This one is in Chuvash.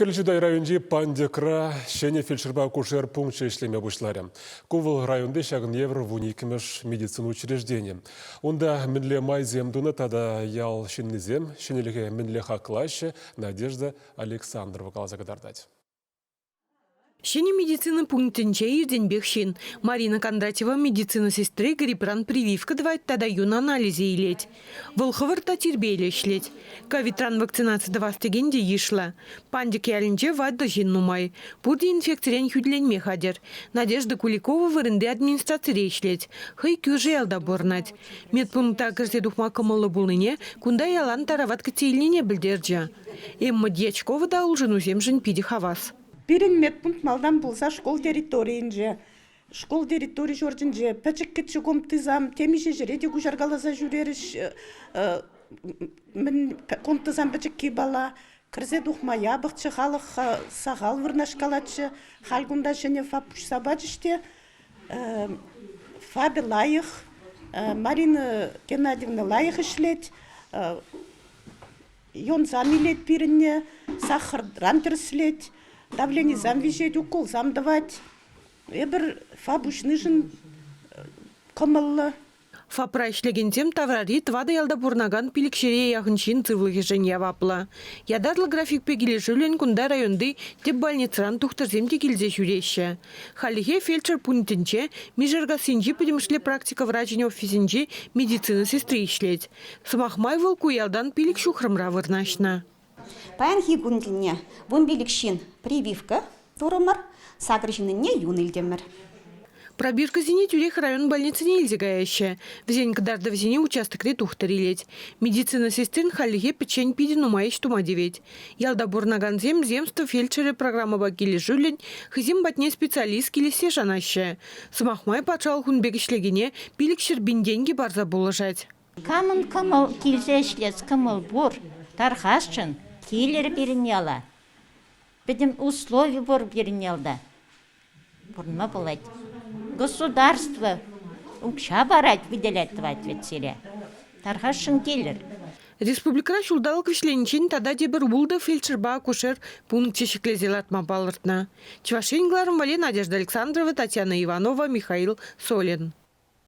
Хӗрлӗ Чутай районӗнчи Пантьӑкра ҫӗнӗ фельдшерпа акушер пункчӗ ӗҫлеме пуҫларӗ. Ку вӑл районти ҫакӑн евӗр 12-мӗш медицина учрежденийӗ. Унта мӗнле майсем тунӑ тата ял ҫыннисем ҫӗнӗлӗхе мӗнле хаклаҫҫӗ, Надежда Александрова каласа кӑтартать. Ҫӗнӗ медицина пунктӗнче иртенпех ҫын. Марина Кондратьева медицина сестри грипран прививка тӑвать тата юн анализӗ илет. Вӑл хӑвӑрт та тирпейлӗ ӗҫлет. Ковидран вакцинаци тӑвас текен те йышлӑ. Пантьӑк ялӗнче ватӑ ҫын нумай. Пурте инфекцирен хӳтӗленме хатӗр. Надежда Куликова вырӑнти администрацире ӗҫлет. Хӑй кӳршӗ ялта пурӑнать. Медпункта кӗрсе тухма кӑмӑллӑ пулнине, кунта ялан тарават кӗтсе илнине пӗлтерчӗ. Эмма Дьячкова та улшӑнусемшӗн питӗ хавас. Пирӗн медпункт малтан пулса шкул территорийӗнче, шкул территори ҫуртӗнче пӗчӗк-кӗччӗ комнатӑсем темиҫе ҫӗре те куҫаркаласа ҫӳрерӗҫ. Мӗн комнатӑсем пӗчӗкки пала кӗрсе тухма япӑхчӗ, халӑх сахал вырнаҫкалатчӗ. Халь кунта ҫӗнӗ ФАП уҫса пачӗҫ те ФАПӗ лайӑх, Марина Геннадьевна лайӑх ӗҫлет. Юнсан илет пирӗнне, сахӑртан тӗрӗслет, давленисем виҫет, уколсем тӑвать. Эпир ФАП уҫнишӗн кӑмӑллӑ. ФАПра ӗҫлекенсем таврари тӑватӑ ялта пурӑнакан пилӗкҫӗре яхӑн ҫын сывлӑхӗшӗн яваплӑ. Ятарлӑ графикпе килӗшӳллӗн кунта районти тӗп больницӑран тухтӑрсем те килсе ҫӳреҫҫӗ. Хальлӗхе фельдшер пунктӗнче Мишеркассинчи пӗтӗмӗшле практика врачӗн офисӗнчи медицина сестри ӗҫлет. Сӑмах май вӑл ку ялтан 5 ҫухрӑмра вырнаҫнӑ. Паянхи кун тӗлне 15 ҫын прививка турӑмӑр, сакӑр ҫыннӑнне юн илтӗмӗр. Пробиркӑсене тӳрех район больницине илсе каяҫҫӗ. Вӗсен кӑтартӑвӗсене участокри тухтӑр илет. Медицина сестрин хальлӗхе пӗччен питӗ нумай ӗҫ тума тивет. Ялта пурӑнакансем Земство фельдшерӗ программӑпа килӗшӳллӗн хӑйсем патне специалист килессе шанаҫҫӗ. Сӑмах май, патшалӑх ун пек ӗҫлекене 500 пин тенкӗ парса пулӑшать. Камӑн кӑмӑл килсе ӗҫлес кӑмӑл пур, тархасшӑн, килӗр пирӗн яла. Пӗтӗм услови пур пирӗн ялта. Пурӑнма пулать. Государство укҫа парать, выделять тӑвать вӗт сире. Тархасшӑн килӗр. Республикӑра ҫулталӑк вӗҫлениччен тата тепӗр ултӑ фельдшерпа акушер пункчӗ ҫӗклесе лартма палӑртнӑ. Чӑваш Ен кӑларӑм валли Надежда Александрова, Татьяна Иванова, Михаил Солин.